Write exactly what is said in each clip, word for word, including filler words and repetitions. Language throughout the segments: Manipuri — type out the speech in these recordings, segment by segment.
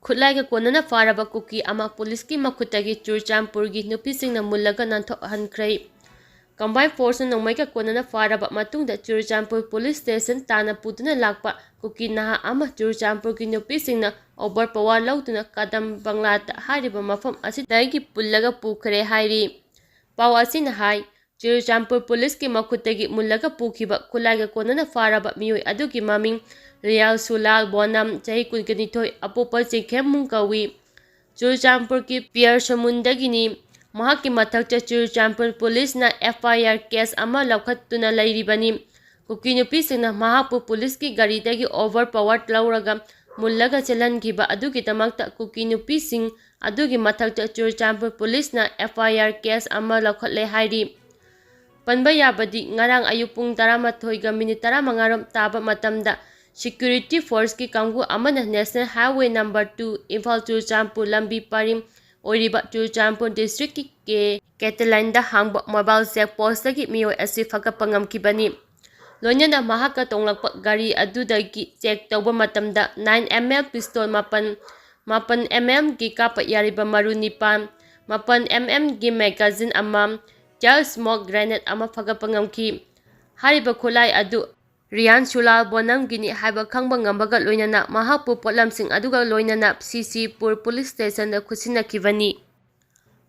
ꯈꯨꯠꯂꯥꯏꯒ ꯀꯣꯟꯅꯅ ꯐꯥꯔꯕ ꯀꯨꯀꯤ ꯑꯃ ꯄꯨꯂꯤꯁꯀꯤ ꯃꯈꯨꯠꯇꯒꯤ ꯆꯨꯔꯆꯥꯟꯄꯨꯔꯒꯤ ꯅꯨꯄꯤꯁꯤꯡꯅ ꯃꯨꯜꯂꯒ ꯅꯥꯟꯊꯣꯛꯍꯟꯈ꯭ꯔꯦ꯫ Combined Forceꯅ ꯅꯣꯡꯃꯩꯒ ꯀꯣꯟꯅꯅ ꯐꯥꯔꯕ ꯃꯇꯨꯡꯗ ꯆꯨꯔꯆꯥꯟꯄꯨꯔ ꯄꯨꯂꯤꯁ ꯁ꯭ꯇꯦꯁꯟ ꯇꯥꯟꯅ ꯄꯨꯗꯨꯅ ꯂꯥꯛꯄ ꯀꯨꯀꯤ ꯅꯍꯥ ꯑꯃ ꯆꯨꯔꯆꯥꯟꯄꯨꯔꯒꯤ ꯅꯨꯄꯤꯁꯤꯡꯅ ꯑꯣꯚꯔ ꯄꯋꯥꯔ ꯂꯧꯗꯨꯅ ꯀꯗꯝ ꯕꯪꯂꯥꯗ ꯍꯥꯏꯔꯤꯕ ꯃꯐꯝ ꯑꯁꯤꯗꯒꯤ ꯄꯨꯜꯂꯒ ꯄꯨꯈ꯭ꯔꯦ ꯍꯥꯏꯔꯤ꯫ ꯄꯥꯎ ꯑꯁꯤꯅ ꯍꯥꯏ, ꯆꯨꯔꯆꯥꯟꯄꯨꯔ ꯄꯨꯂꯤꯁꯀꯤ ꯃꯈꯨꯠꯇꯒꯤ ꯃꯨꯜꯂꯒ ꯄꯨꯈꯤꯕ ꯈꯨꯠꯂꯥꯏꯒ ꯀꯣꯟꯅꯅ ꯐꯥꯔꯕ ꯃꯤꯑꯣꯏ ꯑꯗꯨꯒꯤ ꯃꯃꯤꯡ ꯔꯤꯌꯥꯜ ꯁꯨꯂꯥꯜ ꯕꯣꯅꯝ, ꯆꯍꯤ ꯀꯨꯟꯒ ꯅꯤꯊꯣꯏ, ꯑꯄꯣꯛꯄ ꯆꯤꯡꯈꯦꯝꯃꯨꯡ ꯀꯧꯏ꯫ ꯆꯨꯔꯆꯥꯟꯄꯨꯔꯒꯤ ꯄꯤꯌꯔꯁꯃꯨꯟꯗꯒꯤꯅꯤ꯫ ꯃꯍꯥꯛꯀꯤ ꯃꯊꯛꯇ ꯆꯨꯔꯆꯥꯟꯄꯨꯔ ꯄꯨꯂꯤꯁꯅ F I R case ꯑꯃ ꯂꯧꯈꯠꯇꯨꯅ ꯂꯩꯔꯤꯕꯅꯤ꯫ ꯀꯨꯀꯤ ꯅꯨꯄꯤꯁꯤꯡꯅ ꯃꯍꯥꯛꯄꯨ ꯄꯨꯂꯤꯁꯀꯤ ꯒꯥꯔꯤꯗꯒꯤ ꯑꯣꯚꯔ ꯄꯋꯥꯔ ꯂꯧꯔꯒ ꯃꯨꯜꯂꯒ ꯆꯦꯜꯍꯟꯈꯤꯕ ꯑꯗꯨꯒꯤꯗꯃꯛꯇ ꯀꯨꯀꯤ ꯅꯨꯄꯤꯁꯤꯡ ꯑꯗꯨꯒꯤ ꯃꯊꯛꯇ ꯆꯨꯔꯆꯥꯟꯄꯨꯔ ꯄꯨꯂꯤꯁꯅ F I R case ꯑꯃ ꯂꯧꯈꯠꯂꯦ ꯍꯥꯏꯔꯤ꯫ ꯄꯟꯕ ꯌꯥꯕꯗꯤ, ꯉꯔꯥꯡ ꯑꯌꯨꯛ ꯄꯨꯡ ꯇꯔꯥꯃꯥꯊꯣꯏꯒ ꯃꯤꯅꯤꯠ ꯇꯔꯥꯃꯉꯥ ꯔꯣꯝ ꯇꯥꯕ ꯃꯇꯝꯗ security forceꯀꯤ ꯀꯥꯡꯕꯨ ꯑꯃꯅ National Highway number two, Imphal Churachandpur ꯂꯝꯕꯤ ꯄꯔꯤꯡ ꯑꯣꯏꯔꯤꯕ ꯆꯨꯔꯆꯥꯟꯄꯨꯔ districtꯀꯤ ꯀꯦ ꯀꯦꯇꯂꯥꯏꯟꯗ ꯍꯥꯡꯕ mobile check postꯇꯒꯤ ꯃꯤꯑꯣꯏ ꯑꯁꯤ ꯐꯒꯠꯄ ꯉꯝꯈꯤꯕꯅꯤ꯫ ꯂꯣꯏꯅꯅ ꯃꯍꯥꯛꯀ ꯇꯣꯡꯂꯛꯄ ꯒꯥꯔꯤ ꯑꯗꯨꯗꯒꯤ check ꯇꯧꯕ ꯃꯇꯝꯗ nine M L pistol ꯃꯥꯄꯟ, ꯃꯥꯄꯟ M Mꯒꯤ ꯀꯥꯞꯄ ꯌꯥꯔꯤꯕ ꯃꯔꯨ ꯅꯤꯄꯥꯟ, ꯃꯥꯄꯟ M Mꯒꯤ magazine ꯑꯃ, ꯆꯔ smoke grenade ꯑꯃ ꯐꯒꯠꯄ ꯉꯝꯈꯤ꯫ ꯍꯥꯏꯔꯤꯕ ꯈꯨꯠꯂꯥꯏ ꯑꯗꯨ ꯔꯤꯌꯥꯟ ꯁꯨꯂꯥꯜ ꯕꯣꯅꯝꯒꯤꯅꯤ ꯍꯥꯏꯕ ꯈꯪꯕ ꯉꯝꯕꯒ ꯂꯣꯏꯅꯅ ꯃꯍꯥꯛꯄꯨ ꯄꯣꯠꯂꯝꯁꯤꯡ ꯑꯗꯨꯒ ꯂꯣꯏꯅꯅ ꯁꯤꯁꯤꯄꯨꯔ ꯄꯨꯂꯤꯁ ꯁ꯭ꯇꯦꯁꯟꯗ ꯈꯨꯠꯁꯤꯟꯅꯈꯤꯕꯅꯤ꯫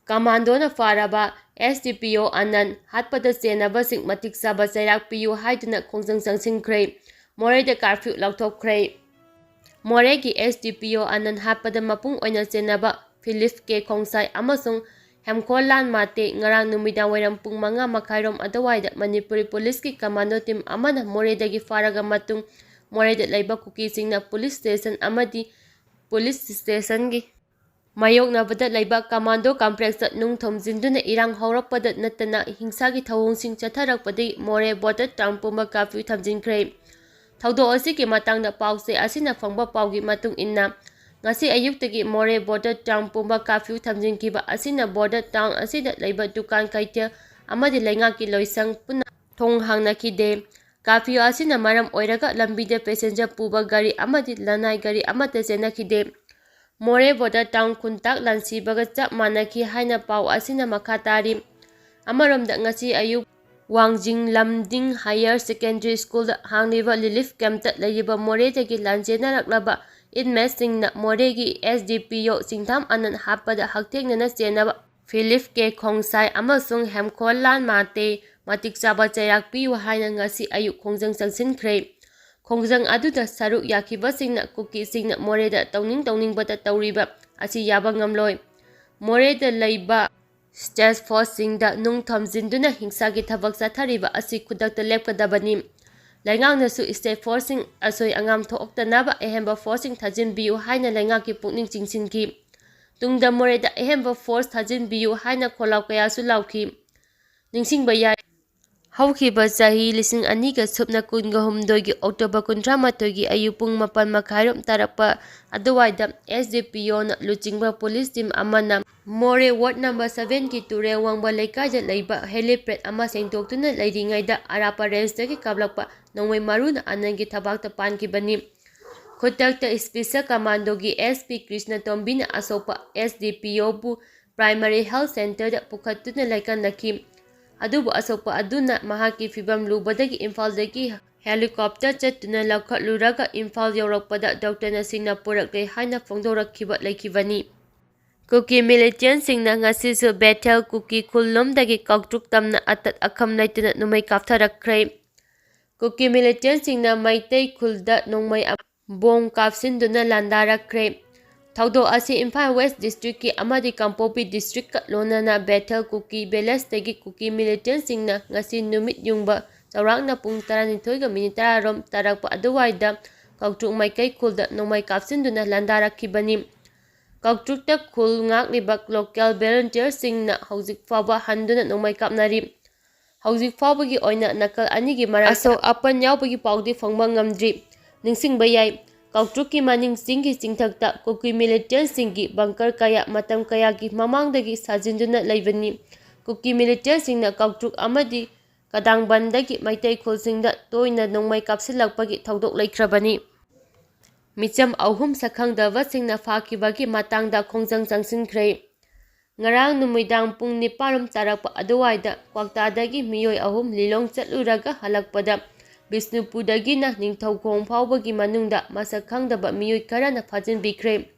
ꯀꯃꯥꯟꯗꯣꯅ ꯐꯥꯔꯕ S D P O ꯑꯅꯟ ꯍꯥꯠꯄꯗ ꯆꯦꯟꯅꯕꯁꯤꯡ ꯃꯇꯤꯛ ꯆꯥꯕ ꯆꯩꯔꯥꯛ ꯄꯤꯌꯨ ꯍꯥꯏꯗꯨꯅ ꯈꯣꯡꯖꯪ ꯆꯪꯁꯤꯟꯈ꯭ꯔꯦ꯫ ꯃꯣꯔꯦꯗ curfew ꯂꯥꯎꯊꯣꯛꯈ꯭ꯔꯦ꯫ ꯃꯣꯔꯦꯒꯤ S D P O ꯑꯅꯟ ꯍꯥꯠꯄꯗ ꯃꯄꯨꯡ ꯑꯣꯏꯅ ꯆꯦꯟꯅꯕ ꯐꯤꯂꯤꯞ ꯀꯦ ꯈꯣꯡꯁꯥꯏ ꯑꯃꯁꯨꯡ ꯍꯦꯝꯈꯣꯜꯂꯥꯟ ꯃꯥꯇꯦ ꯉꯔꯥꯡ ꯅꯨꯃꯤꯗꯥꯡ ꯋꯥꯏꯔꯝ ꯄꯨꯡ ꯃꯉꯥ ꯃꯈꯥꯏꯔꯣꯝ ꯑꯗꯨꯋꯥꯏꯗ ꯃꯅꯤꯄꯨꯔꯤ ꯄꯨꯂꯤꯁꯀꯤ ꯀꯃꯥꯟꯗꯣ ꯇꯤꯝ ꯑꯃꯅ ꯃꯣꯔꯦꯗꯒꯤ ꯐꯥꯔꯒ ꯃꯇꯨꯡ ꯃꯣꯔꯦꯗ ꯂꯩꯕ ꯀꯨꯀꯤꯁꯤꯡꯅ ꯄꯨꯂꯤꯁ ꯁ꯭ꯇꯦꯁꯟ ꯑꯃꯗꯤ ꯄꯨꯂꯤꯁ ꯁ꯭ꯇꯦꯁꯟꯒꯤ ꯃꯥꯌꯣꯛꯅꯕꯗ ꯂꯩꯕ ꯀꯃꯥꯟꯗꯣ ꯀꯝꯄ꯭ꯂꯦꯛꯁꯇ ꯅꯨꯡ ꯊꯣꯝꯖꯤꯟꯗꯨꯅ ꯏꯔꯥꯡ ꯍꯧꯔꯛꯄꯗ ꯅꯠꯇꯅ ꯍꯤꯡꯁꯥꯒꯤ ꯊꯧꯑꯣꯡꯁꯤꯡ ꯆꯠꯊꯔꯛꯄꯗꯒꯤ ꯃꯣꯔꯦ ꯕꯣꯔꯗꯔ ꯇꯥꯎꯟ ꯄꯨꯝꯕ ꯀꯥꯔꯐ꯭ꯌꯨ ꯊꯝꯖꯤꯟꯈ꯭ꯔꯦ꯫ ꯊꯧꯗꯣꯛ ꯑꯁꯤꯒꯤ ꯃꯇꯥꯡꯗ ꯄꯥꯎꯆꯦ ꯑꯁꯤꯅ ꯐꯪꯕ ꯄꯥꯎꯒꯤ ꯃꯇꯨꯡ ꯏꯟꯅ, ꯉꯁꯤ ꯑꯌꯨꯛꯇꯒꯤ ꯃꯣꯔꯦ ꯕꯣꯔꯗꯔ ꯇꯥꯎꯟ ꯄꯨꯝꯕ ꯀꯥꯔꯐ꯭ꯌꯨ ꯊꯝꯖꯤꯟꯈꯤꯕ ꯑꯁꯤꯅ ꯕꯣꯔꯗꯔ ꯇꯥꯎꯟ ꯑꯁꯤꯗ ꯂꯩꯕ ꯗꯨꯀꯥꯟ ꯀꯩꯊꯦꯜ ꯑꯃꯗꯤ ꯂꯩꯉꯥꯛꯀꯤ ꯂꯣꯏꯁꯪ ꯄꯨꯟꯅ ꯊꯣꯡ ꯍꯥꯡꯅꯈꯤꯗꯦ꯫ ꯀꯥꯔꯐ꯭ꯌꯨ ꯑꯁꯤꯅ ꯃꯔꯝ ꯑꯣꯏꯔꯒ ꯂꯝꯕꯤꯗ ꯄꯦꯁꯦꯟꯖꯔ ꯄꯨꯕ ꯒꯥꯔꯤ ꯑꯃꯗꯤ ꯂꯅꯥꯏ ꯒꯥꯔꯤ ꯑꯃꯠꯇ ꯆꯦꯟꯅꯈꯤꯗꯦ꯫ ꯃꯣꯔꯦ ꯕꯣꯔꯗꯔ ꯇꯥꯎꯟ ꯈꯨꯟꯇꯥꯛ ꯂꯥꯟꯁꯤꯕꯒ ꯆꯞ ꯃꯥꯟꯅꯈꯤ ꯍꯥꯏꯅ ꯄꯥꯎ ꯑꯁꯤꯅ ꯃꯈꯥ ꯇꯥꯔꯤ꯫ ꯑꯃꯔꯣꯝꯗ, ꯉꯁꯤ ꯑꯌꯨꯛ ꯋꯥꯡꯖꯤꯡ ꯂꯝꯗꯤꯡ ꯍꯥꯌꯔ ꯁꯦꯀꯦꯟꯗꯔꯤ ꯁ꯭ꯀꯨꯜꯗ ꯍꯥꯡꯂꯤꯕ ꯔꯤꯂꯤꯐ ꯀꯦꯝꯞꯇ ꯂꯩꯔꯤꯕ ꯃꯣꯔꯦꯗꯒꯤ ꯂꯥꯟꯖꯦꯟꯅꯔꯛꯂꯕ ꯏꯟꯃꯦꯠꯁꯤꯡꯅ ꯃꯣꯔꯦꯒꯤ ꯑꯦꯁ ꯗꯤ ꯄꯤ ꯑꯣ ꯆꯤꯡꯊꯥꯝ ꯑꯅꯟ ꯍꯥꯠꯄꯗ ꯍꯛꯊꯦꯡꯅꯅ ꯆꯦꯟꯅꯕ ꯐꯤꯂꯤꯞ ꯀꯦ ꯈꯣꯡꯁꯥꯏ ꯑꯃꯁꯨꯡ ꯍꯦꯝꯈꯣꯜꯂꯥꯜ ꯃꯥꯇꯦ ꯃꯇꯤꯛ ꯆꯥꯕ ꯆꯩꯔꯥꯛ ꯄꯤꯌꯨ ꯍꯥꯏꯅ ꯉꯁꯤ ꯑꯌꯨꯛ ꯈꯣꯡꯖꯪ ꯆꯪꯁꯤꯟꯈ꯭ꯔꯦ꯫ ꯈꯣꯡꯖꯪ ꯑꯗꯨꯗ ꯁꯔꯨꯛ ꯌꯥꯈꯤꯕꯁꯤꯡꯅ ꯀꯨꯀꯤꯁꯤꯡꯅ ꯃꯣꯔꯦꯗ ꯇꯧꯅꯤꯡ ꯇꯧꯅꯤꯡꯕꯇ ꯇꯧꯔꯤꯕ ꯑꯁꯤ ꯌꯥꯕ ꯉꯝꯂꯣꯏ꯫ ꯃꯣꯔꯦꯗ ꯂꯩꯕ ꯁ꯭ꯇꯦꯠ ꯐꯣꯔꯁꯁꯤꯡꯗ ꯅꯨꯡ ꯊꯝꯖꯤꯟꯗꯨꯅ ꯍꯤꯡꯁꯥꯒꯤ ꯊꯕꯛ ꯆꯠꯊꯔꯤꯕ ꯑꯁꯤ ꯈꯨꯗꯛꯇ ꯂꯦꯞꯀꯗꯕꯅꯤ꯫ ꯂꯩꯉꯥꯛꯅꯁꯨ ꯁ꯭ꯇꯦꯠ ꯐꯣꯔꯁꯁꯤꯡ ꯑꯁꯣꯏ ꯑꯉꯥꯝ ꯊꯣꯛꯇꯅꯕ ꯑꯍꯦꯟꯕ ꯐꯣꯔꯁꯁꯤꯡ ꯊꯥꯖꯤꯟꯕꯤꯌꯨ ꯍꯥꯏꯅ ꯂꯩꯉꯥꯛꯀꯤ ꯄꯨꯛꯅꯤꯡ ꯆꯤꯡꯁꯤꯟꯈꯤ꯫ ꯇꯨꯡꯗ ꯃꯣꯔꯦꯗ ꯑꯍꯦꯟꯕ ꯐꯣꯔꯁ ꯊꯥꯖꯤꯟꯕꯤꯌꯨ ꯍꯥꯏꯅ ꯈꯣꯜꯂꯥꯎ ꯀꯌꯥꯁꯨ ꯂꯥꯎꯈꯤ꯫ ꯅꯤꯡꯁꯤꯡꯕ ꯌꯥꯏ, ꯍꯧꯈꯤꯕ ꯆꯍꯤ ꯂꯤꯁꯤꯡ ꯑꯅꯤꯒ ꯁꯨꯞꯅ ꯀꯨꯟꯒ ꯍꯨꯝꯗꯣꯏꯒꯤ ꯑꯣꯛꯇꯣꯕꯔ ꯀꯨꯟꯊ꯭ꯔꯥ ꯃꯥꯊꯣꯏꯒꯤ ꯑꯌꯨꯛ ꯄꯨꯡ ꯃꯥꯄꯟ ꯃꯈꯥꯏꯔꯣꯝ ꯇꯥꯔꯛꯄ ꯑꯗꯨꯋꯥꯏꯗ ꯑꯦꯁ ꯗꯤ ꯄꯤ ꯑꯣꯅ ꯂꯨꯆꯤꯡꯕ ꯄꯨꯂꯤꯁ ꯇꯤꯝ ꯑꯃꯅ ꯃꯣꯔꯦ ꯋꯥꯔꯗ ꯅꯝꯕꯔ ꯁꯚꯦꯟꯒꯤ ꯇꯨꯔꯦꯜ ꯋꯥꯡꯕ ꯂꯩꯀꯥꯏꯗ ꯂꯩꯕ ꯍꯦꯂꯤꯄꯦꯗ ꯑꯃ ꯁꯦꯡꯗꯣꯛꯇꯨꯅ ꯂꯩꯔꯤꯉꯩꯗ ꯑꯔꯥꯞꯄ ꯔꯦꯟꯖꯇꯒꯤ ꯀꯥꯞꯂꯛꯄ ꯅꯣꯡꯃꯩ ꯃꯔꯨꯅ ꯑꯅꯟꯒꯤ ꯊꯕꯥꯛꯇ ꯄꯥꯟꯈꯤꯕꯅꯤ꯫ ꯈꯨꯗꯛꯇ ꯁ꯭ꯄꯦꯁꯦꯜ ꯀꯃꯥꯟꯗꯣꯒꯤ ꯑꯦꯁ ꯄꯤ ꯀ꯭ꯔꯤꯁꯅ ꯇꯣꯝꯕꯤꯅ ꯑꯁꯣꯛꯄ ꯑꯦꯁ ꯗꯤ ꯄꯤ ꯑꯣꯕꯨ ꯄ꯭ꯔꯥꯏꯃꯔꯤ ꯍꯦꯜꯊ ꯁꯦꯟꯇꯔꯗ ꯄꯨꯈꯠꯇꯨꯅ ꯂꯥꯏꯀꯠꯅꯈꯤ꯫ ꯑꯗꯨꯕꯨ ꯑꯁꯣꯛꯄ ꯑꯗꯨꯅ ꯃꯍꯥꯛꯀꯤ ꯐꯤꯚꯝ ꯂꯨꯕꯗꯒꯤ ꯏꯝꯐꯥꯜꯗꯒꯤ ꯍꯦꯂꯤꯀꯣꯞꯇꯔ ꯆꯠꯇꯨꯅ ꯂꯧꯈꯠꯂꯨꯔꯒ ꯏꯝꯐꯥꯜ ꯌꯧꯔꯛꯄꯗ ꯗꯣꯛꯇꯔꯅ ꯁꯤꯡꯅ ꯄꯨꯔꯛꯂꯦ ꯍꯥꯏꯅ ꯐꯣꯡꯗꯣꯔꯛꯈꯤꯕ ꯂꯩꯈꯤꯕꯅꯤ꯫ ꯀꯨꯀꯤ ꯃꯤꯂꯤꯇꯦꯟꯁꯤꯡꯅ ꯉꯁꯤꯁꯨ ꯕꯦꯊꯦꯜ ꯀꯨꯀꯤ ꯈꯨꯜꯂꯣꯝꯗꯒꯤ ꯀꯥꯎꯇ꯭ꯔꯨꯛ ꯇꯝꯅ ꯑꯇꯠ ꯑꯈꯝ ꯂꯩꯇꯅ ꯅꯣꯡꯃꯩ ꯀꯥꯞꯊꯔꯛꯈ꯭ꯔꯦ꯫ ꯀꯨꯀꯤ ꯃꯤꯂꯤꯇꯦꯟꯁꯤꯡꯅ ꯃꯩꯇꯩ ꯈꯨꯜꯗ ꯅꯣꯡꯃꯩ ꯑꯃ ꯕꯣꯝ ꯀꯥꯞꯁꯤꯟꯗꯨꯅ ꯂꯥꯟꯗꯥꯔꯛꯈ꯭ꯔꯦ꯫ ꯊꯧꯗꯣꯛ ꯑꯁꯤ ꯏꯝꯐꯥꯜ ꯋꯦꯁ ꯗꯤꯁꯇ꯭ꯔꯤꯛꯀꯤ ꯑꯃꯗꯤ ꯀꯥꯡꯄꯣꯛꯄꯤ ꯗꯤꯁꯇ꯭ꯔꯤꯛꯀ ꯂꯣꯏꯅꯅ ꯕꯦꯊꯦꯜ ꯀꯨꯀꯤ ꯚꯤꯂꯦꯖꯇꯒꯤ ꯀꯨꯀꯤ ꯃꯤꯂꯤꯇꯦꯟꯁꯤꯡꯅ ꯉꯁꯤ ꯅꯨꯃꯤꯠ ꯌꯨꯡꯕ ꯆꯥꯎꯔꯥꯛꯅ ꯄꯨꯡ ꯇꯔꯥꯅꯤꯊꯣꯏꯒ ꯃꯤꯅꯤꯠ ꯇꯔꯥꯔꯣꯝ ꯇꯥꯔꯛꯄ ꯑꯗꯨꯋꯥꯏꯗ ꯀꯥꯎꯇ꯭ꯔꯨꯛ ꯃꯩꯇꯩ ꯈꯨꯜꯗ ꯅꯣꯡꯃꯩ ꯀꯥꯞꯁꯤꯟꯗꯨꯅ ꯂꯥꯟꯗꯥꯔꯛꯈꯤꯕꯅꯤ꯫ ꯀꯥꯎꯇ꯭ꯔꯨꯛꯇ ꯈꯨꯜ ꯉꯥꯛꯂꯤꯕ ꯂꯣꯀꯦꯜ ꯚꯣꯂꯨꯟꯇꯤꯌꯔꯁꯤꯡꯅ ꯍꯧꯖꯤꯛ ꯐꯥꯎꯕ ꯍꯟꯗꯨꯅ ꯅꯣꯡꯃꯩ ꯀꯥꯞꯅꯔꯤ꯫ ꯍꯧꯖꯤꯛ ꯐꯥꯎꯕꯒꯤ ꯑꯣꯏꯅ ꯅꯥꯀꯜ ꯑꯅꯤꯒꯤ ꯃꯔꯛꯇ ꯑꯁꯣꯛ ꯑꯄꯟ ꯌꯥꯎꯕꯒꯤ ꯄꯥꯎꯗꯤ ꯐꯪꯕ ꯉꯝꯗ꯭ꯔꯤ꯫ ꯅꯤꯡꯁꯤꯡꯕ ꯌꯥꯏ, ꯀꯥꯎꯇ꯭ꯔꯨꯛꯀꯤ ꯃꯅꯤꯡ ꯆꯤꯡꯒꯤ ꯆꯤꯡꯊꯛꯇ ꯀꯨꯀꯤ ꯃꯤꯂꯤꯇꯦꯟꯁꯤꯡꯒꯤ ꯕꯪꯀꯔ ꯀꯌꯥ ꯃꯇꯝ ꯀꯌꯥꯒꯤ ꯃꯃꯥꯡꯗꯒꯤ ꯁꯥꯖꯤꯟꯗꯨꯅ ꯂꯩꯕꯅꯤ꯫ ꯀꯨꯀꯤ ꯃꯤꯂꯤꯇꯦꯟꯁꯤꯡꯅ ꯀꯥꯎꯇ꯭ꯔꯨꯛ ꯑꯃꯗꯤ ꯀꯗꯥꯡꯕꯟꯗꯒꯤ ꯃꯩꯇꯩ ꯈꯨꯜꯁꯤꯡꯗ ꯇꯣꯏꯅ ꯅꯣꯡꯃꯩ ꯀꯥꯞꯁꯤꯜꯂꯛꯄꯒꯤ ꯊꯧꯗꯣꯛ ꯂꯩꯈ꯭ꯔꯕꯅꯤ꯫ ꯃꯤꯆꯝ ꯑꯍꯨꯝ ꯁꯛꯈꯪꯗꯕꯁꯤꯡꯅ ꯐꯥꯈꯤꯕꯒꯤ ꯃꯇꯥꯡꯗ ꯈꯣꯡꯖꯪ ꯆꯪꯁꯤꯟꯈ꯭ꯔꯦ꯫ ꯉꯔꯥꯡ ꯅꯨꯃꯤꯗꯥꯡ ꯄꯨꯡ ꯅꯤꯄꯥꯟ ꯔꯣꯝ ꯇꯥꯔꯛꯄ ꯑꯗꯨꯋꯥꯏꯗ ꯀ꯭ꯋꯥꯛꯇꯥꯗꯒꯤ ꯃꯤꯑꯣꯏ ꯑꯍꯨꯝ ꯂꯤꯂꯣꯡ ꯆꯠꯂꯨꯔꯒ ꯍꯜꯂꯛꯄꯗ ꯕꯤꯁꯅꯨꯄꯨꯔꯗꯒꯤꯅ ꯅꯤꯡꯊꯧꯈꯣꯡ ꯐꯥꯎꯕꯒꯤ ꯃꯅꯨꯡꯗ ꯃꯁꯛ ꯈꯪꯗꯕ ꯃꯤꯑꯣꯏ ꯈꯔꯅ ꯐꯥꯖꯤꯟꯕꯤꯈ꯭ꯔꯦ꯫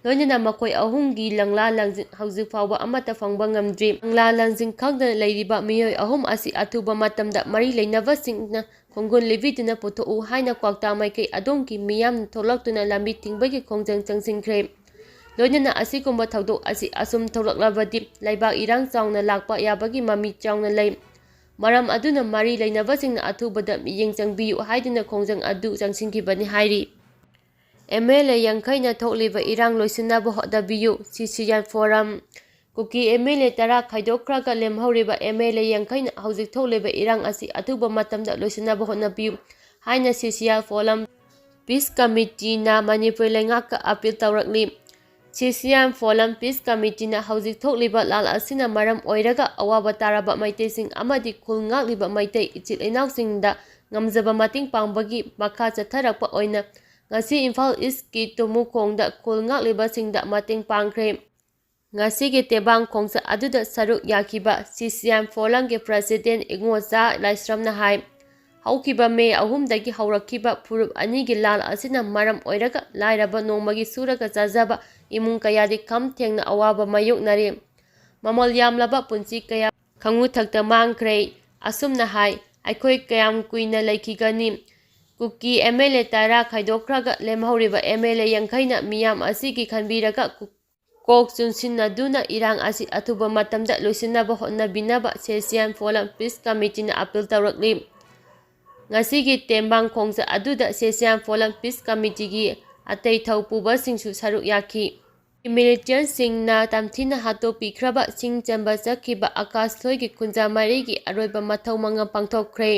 ꯂꯣꯏꯅꯅ ꯃꯈꯣꯏ ꯑꯍꯨꯝꯒꯤ ꯂꯪꯂꯥ ꯂꯪꯖꯤꯟ ꯍꯧꯖꯤꯛ ꯐꯥꯎꯕ ꯑꯃꯠꯇ ꯐꯪꯕ ꯉꯝꯗ꯭ꯔꯤ꯫ ꯂꯪꯂꯥ ꯂꯪꯖꯤꯟ ꯈꯪꯗꯅ ꯂꯩꯔꯤꯕ ꯃꯤꯑꯣꯏ ꯑꯍꯨꯝ ꯑꯁꯤ ꯑꯊꯨꯕ ꯃꯇꯝꯗ ꯃꯔꯤ ꯂꯩꯅꯕꯁꯤꯡꯅ ꯈꯣꯡꯒꯨꯜ ꯂꯤꯕꯤꯗꯨꯅ ꯄꯨꯊꯣꯛꯎ ꯍꯥꯏꯅ ꯀ꯭ꯋꯥꯛꯇꯥ ꯃꯥꯏꯀꯩ ꯑꯗꯣꯝꯒꯤ ꯃꯤꯌꯥꯝꯅ ꯊꯣꯛꯂꯛꯇꯨꯅ ꯂꯝꯕꯤ ꯊꯤꯡꯕꯒꯤ ꯈꯣꯡꯖꯪ ꯆꯪꯁꯤꯟꯈ꯭ꯔꯦ꯫ ꯂꯣꯏꯅꯅ ꯑꯁꯤꯒꯨꯝꯕ ꯊꯧꯗꯣꯛ ꯑꯁꯤ ꯑꯁꯨꯝ ꯊꯣꯛꯂꯛꯂꯕꯗꯤ ꯂꯩꯕꯥꯛ ꯏꯔꯥꯡ ꯆꯥꯎꯅ ꯂꯥꯛꯄ ꯌꯥꯕꯒꯤ ꯃꯃꯤ ꯆꯥꯎꯅ ꯂꯩ꯫ ꯃꯔꯝ ꯑꯗꯨꯅ ꯃꯔꯤ ꯂꯩꯅꯕꯁꯤꯡꯅ ꯑꯊꯨꯕꯗ ꯃꯤꯠꯌꯦꯡ ꯆꯪꯕꯤꯌꯨ ꯍꯥꯏꯗꯨꯅ ꯈꯣꯡꯖꯪ ꯑꯗꯨ ꯆꯪꯁꯤꯟꯈꯤꯕꯅꯤ ꯍꯥꯏꯔꯤ꯫ ꯑꯦꯝ ꯑꯦꯜ ꯑꯦ ꯌꯥꯡꯈꯩꯅ ꯊꯣꯛꯂꯤꯕ ꯏꯔꯥꯡ ꯂꯣꯏꯁꯤꯟꯅꯕ ꯍꯣꯠꯅꯕꯤꯌꯨ, ꯁꯤ C N form. Kuki M L A ꯇꯔꯥ ꯈꯥꯏꯗꯣꯛꯈ꯭ꯔꯒ ꯂꯦꯝꯍꯧꯔꯤꯕ ꯑꯦꯝ ꯑꯦꯜ ꯑꯦ ꯌꯥꯡꯈꯩꯅ ꯍꯧꯖꯤꯛ ꯊꯣꯛꯂꯤꯕ ꯏꯔꯥꯡ ꯑꯁꯤ ꯑꯊꯨꯕ ꯃꯇꯝꯗ ꯂꯣꯏꯁꯤꯟꯅꯕ ꯍꯣꯠꯅꯕꯤꯌꯨ ꯍꯥꯏꯅ C C N forum peace ꯀꯃꯤꯇꯤꯅ ꯃꯅꯤꯄꯨꯔ ꯂꯩꯉꯥꯛꯀ ꯑꯄꯤꯜ ꯇꯧꯔꯛꯂꯤ꯫ C C N forum peace ꯀꯃꯤꯇꯤꯅ ꯍꯧꯖꯤꯛ ꯊꯣꯛꯂꯤꯕ ꯂꯥꯜ ꯑꯁꯤꯅ ꯃꯔꯝ ꯑꯣꯏꯔꯒ ꯑꯋꯥꯕ ꯇꯥꯔꯕ ꯃꯩꯇꯩꯁꯤꯡ ꯑꯃꯗꯤ ꯈꯨꯜ ꯉꯥꯛꯂꯤꯕ ꯃꯩꯇꯩ ꯏꯆꯤꯜ ꯏꯅꯥꯎꯁꯤꯡꯗ ꯉꯝꯖꯕ ꯃꯇꯦꯡ ꯄꯥꯡꯕꯒꯤ ꯃꯈꯥ ꯆꯠꯊꯔꯛꯄ ꯑꯣꯏꯅ ꯉꯁꯤ ꯏꯝꯐꯥꯜ ꯏꯁꯀꯤ ꯇꯨꯃꯨꯈꯣꯡꯗ ꯈꯨꯜ ꯉꯥꯛꯂꯤꯕꯁꯤꯡꯗ ꯃꯇꯦꯡ ꯄꯥꯡꯈ꯭ꯔꯦ꯫ ꯉꯁꯤꯒꯤ ꯇꯦꯡꯕꯥꯡ ꯈꯣꯡꯆꯠ ꯑꯗꯨꯗ ꯁꯔꯨꯛ ꯌꯥꯈꯤꯕ ꯁꯤ ꯁꯤ ꯑꯦꯟ ꯐꯣꯔꯝꯒꯤ ꯄ꯭ꯔꯁꯤꯗꯦꯟ ꯏꯉꯣꯆꯥ ꯂꯥꯏꯁ꯭ꯔꯝꯅ ꯍꯥꯏ, ꯍꯧꯈꯤꯕ ꯃꯦ ꯑꯍꯨꯝꯗꯒꯤ ꯍꯧꯔꯛꯈꯤꯕ ꯐꯨꯔꯨꯞ ꯑꯅꯤꯒꯤ ꯂꯥꯜ ꯑꯁꯤꯅ ꯃꯔꯝ ꯑꯣꯏꯔꯒ ꯂꯥꯏꯔꯕ ꯅꯣꯡꯃꯒꯤ ꯁꯨꯔꯒ ꯆꯥꯖꯕ ꯏꯃꯨꯡ ꯀꯌꯥꯗꯤ ꯈꯝ ꯊꯦꯡꯅ ꯑꯋꯥꯕ ꯃꯥꯌꯣꯛꯅꯔꯤ꯫ ꯃꯃꯜ ꯌꯥꯝꯂꯕ ꯄꯨꯟꯁꯤ ꯀꯌꯥ ꯈꯪꯉꯨꯊꯛꯇ ꯃꯥꯡꯈ꯭ꯔꯦ꯫ ꯑꯁꯨꯝꯅ ꯍꯥꯏ, ꯑꯩꯈꯣꯏ ꯀꯌꯥꯝ ꯀꯨꯏꯅ ꯂꯩꯈꯤꯒꯅꯤ? ꯀꯨꯀꯤ ꯑꯦꯝ ꯑꯦꯜ ꯑꯦ ꯇꯔꯥ ꯈꯥꯏꯗꯣꯛꯈ꯭ꯔꯒ ꯂꯦꯝꯍꯧꯔꯤꯕ ꯑꯦꯝ ꯑꯦꯜ ꯑꯦ ꯌꯥꯡꯈꯩꯅ ꯃꯤꯌꯥꯝ ꯑꯁꯤꯒꯤ ꯈꯟꯕꯤꯔꯒ ꯀꯨ-, ꯀꯣꯛ ꯆꯨꯟꯁꯤꯟꯅꯗꯨꯅ ꯏꯔꯥꯡ ꯑꯁꯤ ꯑꯊꯨꯕ ꯃꯇꯝꯗ ꯂꯣꯏꯁꯤꯟꯅꯕ ꯍꯣꯠꯅꯕꯤꯅꯕ ꯁꯦꯁꯤꯌꯥꯟ ꯐꯣꯔꯝ ꯄꯤꯁ ꯀꯃꯤꯇꯤꯅ ꯑꯄꯤꯜ ꯇꯧꯔꯛꯂꯤ꯫ ꯉꯁꯤꯒꯤ ꯇꯦꯡꯕꯥꯡ ꯈꯣꯡꯆꯠ ꯑꯗꯨꯗ ꯁꯦꯁꯤꯌꯥꯟ ꯐꯣꯔꯝ ꯄꯤꯁ ꯀꯃꯤꯇꯤꯒꯤ ꯑꯇꯩ ꯊꯧꯄꯨꯕꯁꯤꯡꯁꯨ ꯁꯔꯨꯛ ꯌꯥꯈꯤ꯫ ꯃꯤꯂꯤꯇꯦꯟꯁꯤꯡꯅ ꯇꯝꯊꯤꯅ ꯍꯥꯠꯇꯣꯛꯄꯤꯈ꯭ꯔꯕ ꯁꯤꯡ ꯆꯟꯕ ꯆꯠꯈꯤꯕ ꯑꯀꯥꯁ ꯊꯣꯏꯒꯤ ꯈꯨꯟꯖꯥ ꯃꯔꯤꯒꯤ ꯑꯔꯣꯏꯕ ꯃꯊꯧ ꯃꯉꯝ ꯄꯥꯡꯊꯣꯛꯈ꯭ꯔꯦ꯫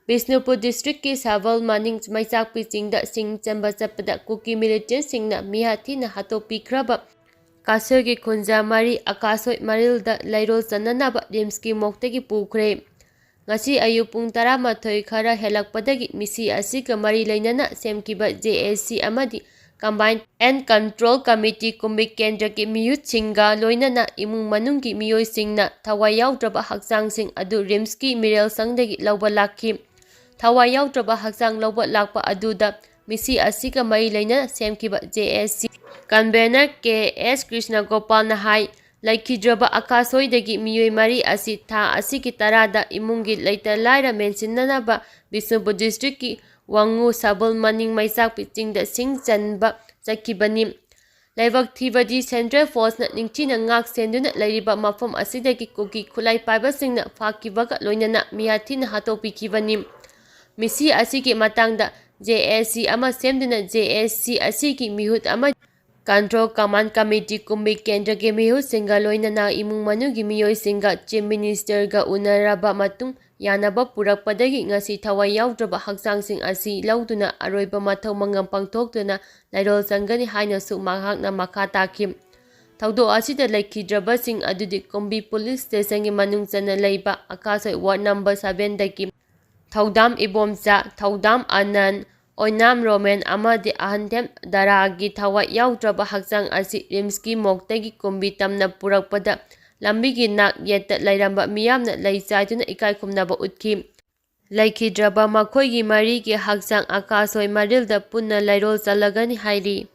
ꯕꯤꯁꯅꯨꯄꯨꯔ ꯗꯤꯁꯇ꯭ꯔꯤꯛꯀꯤ ꯁꯥꯕꯜ ꯃꯅꯤꯡ ꯃꯩꯆꯥꯛꯄꯤ ꯆꯤꯡꯗ ꯁꯤꯡ ꯆꯟꯕ ꯆꯠꯄꯗ ꯀꯨꯀꯤ ꯃꯤꯂꯤꯇꯦꯟꯁꯤꯡꯅ ꯃꯤꯍꯥꯠ ꯊꯤꯅ ꯍꯥꯠꯇꯣꯛꯄꯤꯈ꯭ꯔꯕ ꯀꯥꯁꯣꯏꯒꯤ ꯈꯨꯟꯖꯥ ꯃꯔꯤ ꯑꯀꯥꯁꯣꯏ ꯃꯔꯤꯜꯗ ꯂꯩꯔꯣꯜ ꯆꯟꯅꯅꯕ ꯔꯤꯝꯁꯀꯤ ꯃꯣꯛꯇꯒꯤ ꯄꯨꯈ꯭ꯔꯦ꯫ ꯉꯁꯤ ꯑꯌꯨꯛ ꯄꯨꯡ ꯇꯔꯥꯃꯥꯊꯣꯏ ꯈꯔ ꯍꯦꯜꯂꯛꯄꯗꯒꯤ ꯃꯤꯁꯤ ꯑꯁꯤꯒ ꯃꯔꯤ ꯂꯩꯅꯅ ꯁꯦꯝꯈꯤꯕ ꯖꯦ ꯑꯦꯁ ꯁꯤ ꯑꯃꯗꯤ Command and Control Committee ꯀꯨꯝꯕꯤ ꯀꯦꯟꯗ꯭ꯔꯒꯤ ꯃꯤꯍꯨꯠꯁꯤꯡꯒ ꯂꯣꯏꯅꯅ ꯏꯃꯨꯡ ꯃꯅꯨꯡꯒꯤ ꯃꯤꯑꯣꯏꯁꯤꯡꯅ ꯊꯋꯥꯏ ꯌꯥꯎꯗ꯭ꯔꯕ ꯍꯛꯆꯥꯡꯁꯤꯡ ꯑꯗꯨ ꯔꯤꯝꯁꯀꯤ ꯃꯤꯔꯦꯜ ꯁꯪꯗꯒꯤ ꯂꯧꯕ ꯂꯥꯛꯈꯤ꯫ ꯊꯋꯥꯏ ꯌꯥꯎꯗ꯭ꯔꯕ ꯍꯛꯆꯥꯡ ꯂꯧꯕ ꯂꯥꯛꯄ ꯑꯗꯨꯗ ꯃꯤꯁꯤ ꯑꯁꯤꯒ ꯃꯔꯤ ꯂꯩꯅꯅ ꯁꯦꯝꯈꯤꯕ ꯖꯦ ꯑꯦꯁ ꯁꯤ convener ꯀꯦ ꯑꯦꯁ ꯀ꯭ꯔꯤꯁꯅꯒꯣꯄꯥꯜꯅ ꯍꯥꯏ, ꯂꯩꯈꯤꯗ꯭ꯔꯕ ꯑꯀꯥꯁꯣꯏꯗꯒꯤ ꯃꯤꯑꯣꯏ ꯃꯔꯤ ꯑꯁꯤ ꯊꯥ ꯑꯁꯤꯒꯤ ꯇꯔꯥꯗ ꯏꯃꯨꯡꯒꯤ ꯂꯩꯇ ꯂꯥꯏꯔ ꯃꯦꯟꯁꯤꯟꯅꯅꯕ ꯕꯤꯁꯅꯨꯄꯨꯔ ꯗꯤꯁꯇ꯭ꯔꯤꯛꯀꯤ ꯋꯥꯉꯨ ꯁꯕꯜ ꯃꯅꯤꯡ ꯃꯩꯆꯥꯛꯄꯤ ꯆꯤꯡꯗ ꯁꯤꯡ ꯆꯟꯕ ꯆꯠꯈꯤꯕꯅꯤ꯫ ꯂꯥꯏꯕꯛ ꯊꯤꯕꯗꯤ ꯁꯦꯟꯇ꯭ꯔꯦꯜ ꯐꯣꯔꯁꯅ ꯅꯤꯡꯊꯤꯅ ꯉꯥꯛ ꯁꯦꯟꯗꯨꯅ ꯂꯩꯔꯤꯕ ꯃꯐꯝ ꯑꯁꯤꯗꯒꯤ ꯀꯨꯀꯤ ꯈꯨꯠꯂꯥꯏ ꯄꯥꯏꯕꯁꯤꯡꯅ ꯐꯥꯈꯤꯕꯒ ꯂꯣꯏꯅꯅ ꯃꯤꯌꯥꯊꯤꯅ ꯍꯥꯠꯇꯣꯛꯄꯤꯈꯤꯕꯅꯤ꯫ ꯃꯤꯁꯤ ꯑꯁꯤꯒꯤ ꯃꯇꯥꯡꯗ ꯖꯦ ꯑꯦꯁ ꯁꯤ ꯑꯃ ꯁꯦꯝꯗꯨꯅ ꯖꯦ ꯑꯦꯁ ꯁꯤ ꯑꯁꯤꯒꯤ ꯃꯤꯍꯨꯠ ꯑꯃ Control Command Committee ꯀꯨꯝꯕꯤ ꯀꯦꯟꯗ꯭ꯔꯒꯤ ꯃꯤꯍꯨꯠꯁꯤꯡꯒ ꯂꯣꯏꯅꯅ ꯏꯃꯨꯡ ꯃꯅꯨꯡꯒꯤ ꯃꯤꯑꯣꯏꯁꯤꯡꯒ ꯆꯤꯐ ꯃꯤꯅꯤꯁꯇꯔꯒ ꯎꯅꯔꯕ ꯃꯇꯨꯡ ꯌꯥꯅꯕ ꯄꯨꯔꯛꯄꯗꯒꯤ ꯉꯁꯤ ꯊꯋꯥꯏ ꯌꯥꯎꯗ꯭ꯔꯕ ꯍꯛꯆꯥꯡꯁꯤꯡ ꯑꯁꯤ ꯂꯧꯗꯨꯅ ꯑꯔꯣꯏꯕ ꯃꯊꯧ ꯃꯉꯝ ꯄꯥꯡꯊꯣꯛꯇꯨꯅ ꯂꯩꯔꯣꯜ ꯆꯪꯒꯅꯤ ꯍꯥꯏꯅꯁꯨ ꯃꯍꯥꯛꯅ ꯃꯈꯥ ꯇꯥꯈꯤ꯫ ꯊꯧꯗꯣꯛ ꯑꯁꯤꯗ ꯂꯩꯈꯤꯗ꯭ꯔꯕꯁꯤꯡ ꯑꯗꯨꯗꯤ ꯀꯨꯝꯕꯤ ꯄꯨꯂꯤꯁ ꯁ꯭ꯇꯦꯁꯟꯒꯤ ꯃꯅꯨꯡ ꯆꯟꯅ ꯂꯩꯕ ꯑꯀꯥꯁꯣꯏ ꯋꯥꯔꯗ ꯅꯝꯕꯔ ꯁꯚꯦꯟꯗꯒꯤ ꯊꯧꯗꯥꯝ ꯏꯕꯣꯝꯆꯥ, ꯊꯧꯗꯥꯝ ꯑꯅꯟ, ꯑꯣꯏꯅꯥꯝ ꯔꯣꯃꯦꯟ ꯑꯃꯗꯤ ꯑꯍꯟꯊꯦꯝ ꯗꯔꯥꯒꯤ ꯊꯋꯥꯏ ꯌꯥꯎꯗ꯭ꯔꯕ ꯍꯛꯆꯥꯡ ꯑꯁꯤ ꯔꯤꯝꯁꯀꯤ ꯃꯣꯛꯇꯒꯤ ꯀꯨꯝꯕꯤ ꯇꯝꯅ ꯄꯨꯔꯛꯄꯗ ꯂꯝꯕꯤꯒꯤ ꯅꯥꯛ ꯌꯦꯠꯇ ꯂꯩꯔꯝꯕ ꯃꯤꯌꯥꯝꯅ ꯂꯩ ꯆꯥꯏꯗꯨꯅ ꯏꯀꯥꯏ ꯈꯨꯝꯅꯕ ꯎꯠꯈꯤ꯫ ꯂꯩꯈꯤꯗ꯭ꯔꯕ ꯃꯈꯣꯏꯒꯤ ꯃꯔꯤꯒꯤ ꯍꯛꯆꯥꯡ ꯑꯀꯥꯁꯣꯏ ꯃꯔꯤꯜꯗ ꯄꯨꯟꯅ ꯂꯩꯔꯣꯜ ꯆꯜꯂꯒꯅꯤ ꯍꯥꯏꯔꯤ꯫